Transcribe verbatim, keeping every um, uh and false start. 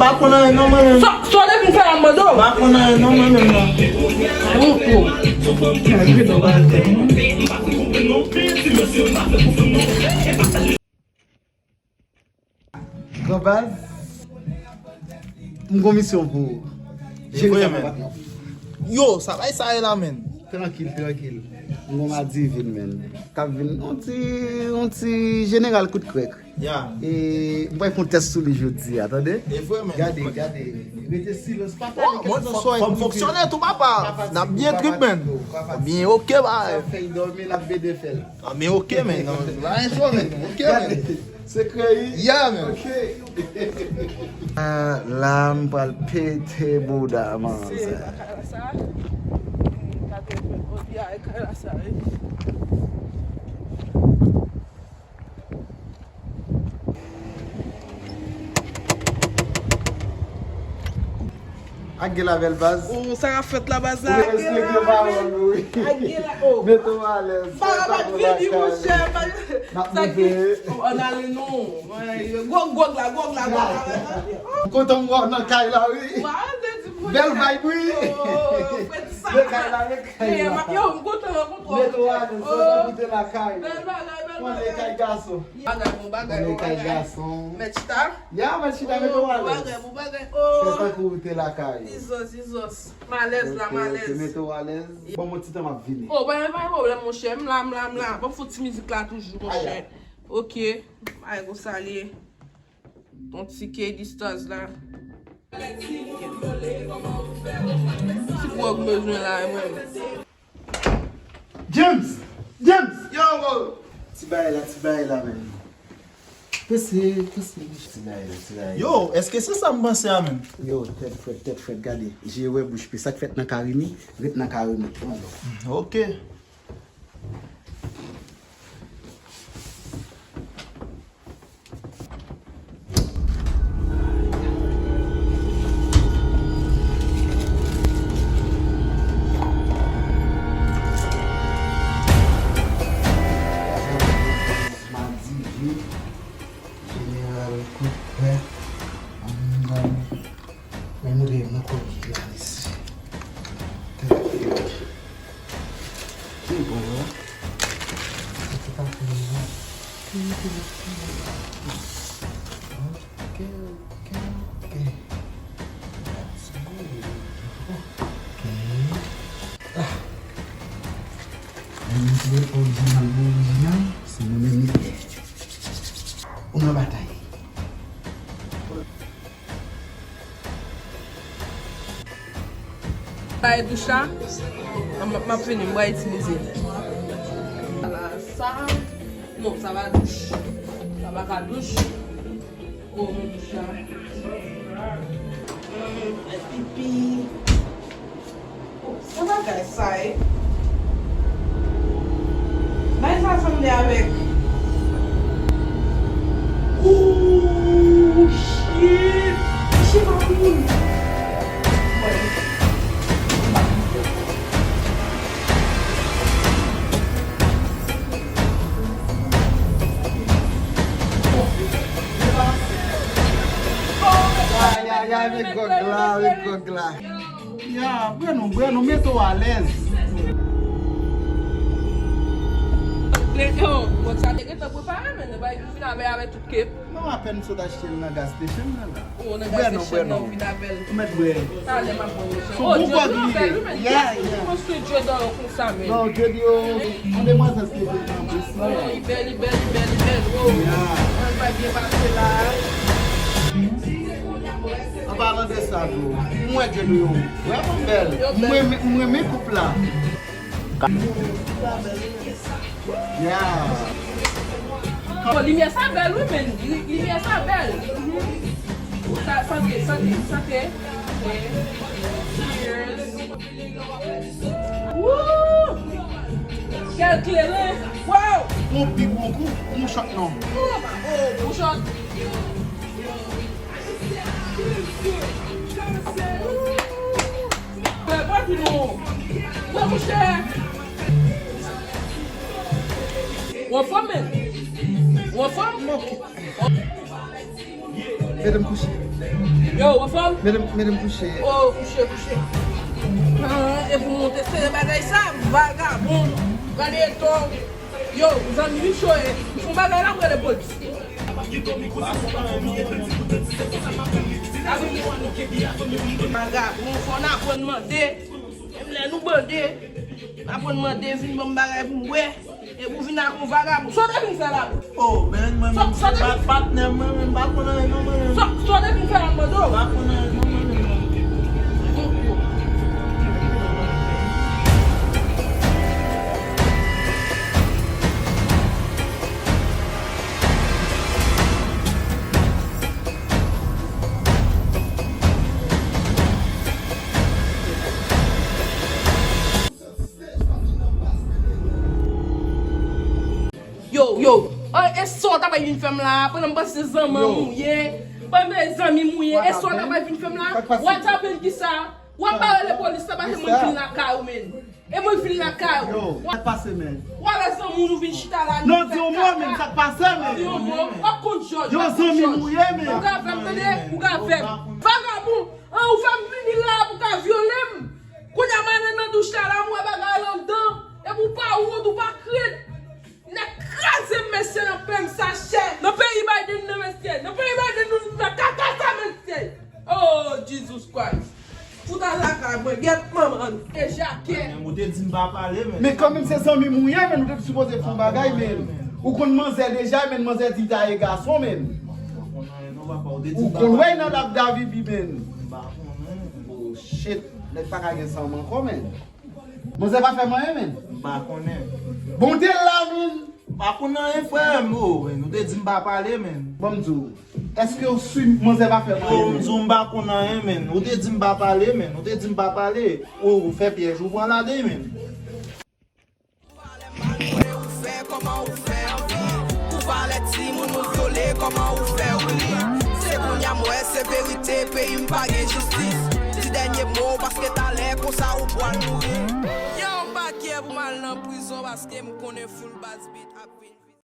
Pa konn anyen non mwen menm. Sa, sa w te vin fè la, m mande w? Pa konn anyen non mwen menm non. Ou, ou. Granbaz, m gon misyon pou ou. Jere sa pou patnè w. Yo, sa bay sa ye la, menn. Trankil, trankil. M gon madivin, menn. K ap vin, yon ti, yon ti jeneral kout krèk. Ya. E m pral fè yon tès sou li jodi a, tande? E vre, menn. Gade, gade. Rete silans, pa pale. Mwen, fò m fonksyone tou, papa. N ap byen trip, menn. Byen, oke, ba. Sa fè l dòmi, l ap bede fè l. Ah, men oke, men non, pa gen pwoblèm, oke, men. Sekrè, wi. Yeah, man. Oke. Ah, la, m pral pete bouda, man. Se pa ka sa. Ka te fè, o, ya, e ka sa, wi. Ak gel avèl baz. Oh, sa k ap fèt la baz la? Ou respekte pawòl ou, wi. Ak gel la, oh. Mete w alèz. Bagay pa t fini, monchè. N ap monte. Oh, ann ale non. Gwo gwòg la, gwòg la, gwòg la. M kontan m wè w nan kay la, wi. Bèl vibe, wi. Oh, frè di sa. Kay la, wi, kay la. Yo, m kontan rankontre w. Mete w alèz, sa koute lakay. Bèl bagay, bèl bagay. Konnen kay gason. Bagay, bon bagay, bon bagay. Mèt chita. Ya, mèt chita, mete w alèz. Bon bagay, bon bagay. Fè tankou w te lakay. Zizòs, zizòs. M alèz la, m alèz. Ok, ok, mete w alèz. Ban m yon ti tan, m ap vini. Oh, pa gen pwoblèm, monchè. M la, m la, m la. Ban m fout ti mizik la toujou, monchè. Ok. Ay, konsa l ye. Yon ti K D Stars la. Ti gwòg m bezwen la, mwen. James! James! Yo, bro! Ti bagay la, ti bagay la, menn. Pese, pese, ti bagay la, ti bagay la. Yo, èske se sa m panse a, menn? Yo, tèt frèt, tèt frèt, gade. Je wè bouch pe. Sa k fèt nan kari mi, ret nan kari nou. Ok. Madive, jeneral kout pè, ann. Men m reyèl nan kòb la, mesye. Tèt fèt. Ki bon, wi. Sa ki pa fini, non. Ok, ok, ok. That's good. Ok. Ah. Mwen se orijinal, bon orijinal, se mwen menm li ye. Ou nan batay. Bay douch la, m, m ap fini, m pral itilize. Ala sa, non, sa pa douch. Sa pa ka douch. O, men douch la. Mm, pipi. Sa bagay sa ye? Bagay sa sanble avèk. Ooh, shit! Shit, pa moun. Ay, ay, ay, men gwòg la, men gwòg la. Ya, bwè non, bwè non, mete w alèz. Yo, gwòg sa te gentan prepare, men nou bay vin avè, avè tout kep. Non, apèn m sot achte l nan gas station nan la. O, nan gas station nan, ou vin avè l. Ou mèt bwè. Talè m ap bwè, monchè. O, Jody yo bèl, wi, men. Kiyès ki konstwi Jody yo konsa, men? Non, Jody yo, yon demwazèl ki vin nan plis la. O, li bèl, li bèl, li bèl, li bèl. O, mwen pa byen pase la. An palan de sa tou, m wè Jody yo vrèman bèl. M renmen, m renmen koup la. Yeah. O, limyè sa bèl, wi, men. Li, limyè sa bèl. Sa, sante, sante, sante. Cheers. Woo! Kèl kleren. Wow! Yon pi bon kou, yon chòt non. O, o, yon chòt. Wè, wè, vin ou. Wè, monchè. Ou anfòm, men? Ou anfòm? Mete m kouche. Yo, ou anfòm? Medam, medam kouche. Oh, kouche, kouche. Ah, e pou monte sere bagay sa, vagabon. Gade to. Yo, zanmi, vin cho e. Fon bagay la, m rele polis. Vagabon, fò n aprann mande. Menm lè nou bande, n aprann mande, vin ban m bagay pou m bwè. E pou vin ak yon vagabon. Sa w te vin fè la? Oh, men mwen menm, se pa patnè m, mwen menm, m pa konn anyen non, mwen menm. Sa w te vin fè la, m mande w? M pa konn anyen non, mwen menm. Yo, yo. An, e sa w ta pral vin fè m la? Pandan m panse zanmi m ou ye. Pandan zanmi m ou ye, e sa w ta pral vin fè m la? What happened ki sa? W ap pa rele polis la, paske mwen vin lakay ou, men. E mwen vin lakay ou. Yo, sa k pase, men? W a wè zanmi w, nou vin chita la, nou fè kaka. Non, di yon mo, men, sa k pase, men? Di yon mo, w ap konn jòj, w ap konn jòj. Yo, zanmi m ou ye, men. Ou ka avè m, tande? Ou ka avè m. Vagabon, an, ou fè m vini la pou ka vyole m. Kounye a m ale nan douch la, la m wè bagay la anndan. Epi w pa wont, ou pa krenn. Nèg kraze m, mesye, nan pèm sa chè. Nan peyi Biden nan, mesye. Nan peyi Biden nou nan kaka sa, mesye. Oh, Jesus Christ. Fout al lakay mwen, gyèt manman n. E jakè. Ou te di m pa pale, men. Men kanmenm se zanmi m ou ye, men nou te sipoze fè yon bagay, men. Ou konn manzè deja, men manzè di ta ye gason, men. Ou konn wè nan lap David li, men. Oh shit, nèg pa ka gen zanmi ankò, men. Manzè pa fè m anyen, men. M pa konnen. Bon, te la, men. M pa konn anyen, frè m. Oh, men, ou te di m pa pale, men. Ban m di w, èske w si manzè pa fè m anyen, men? Ou di m pa konn anyen, men. Ou te di m pa pale, men. Ou te di m pa pale. Ou, ou fè pyèj, ou pran ladan, men. Ou valè mal, konnen ou fè kòman ou fè anvi. Ou valè timoun ou vyole, kòman ou fè ou li. Se kounye a m wè se verite, peyi m pa gen jistis. Di dènye mo, paske talè konsa ou pral mouri. Yo, m pa kè pou m al nan prizon, paske m konnen full baz beat ap vin.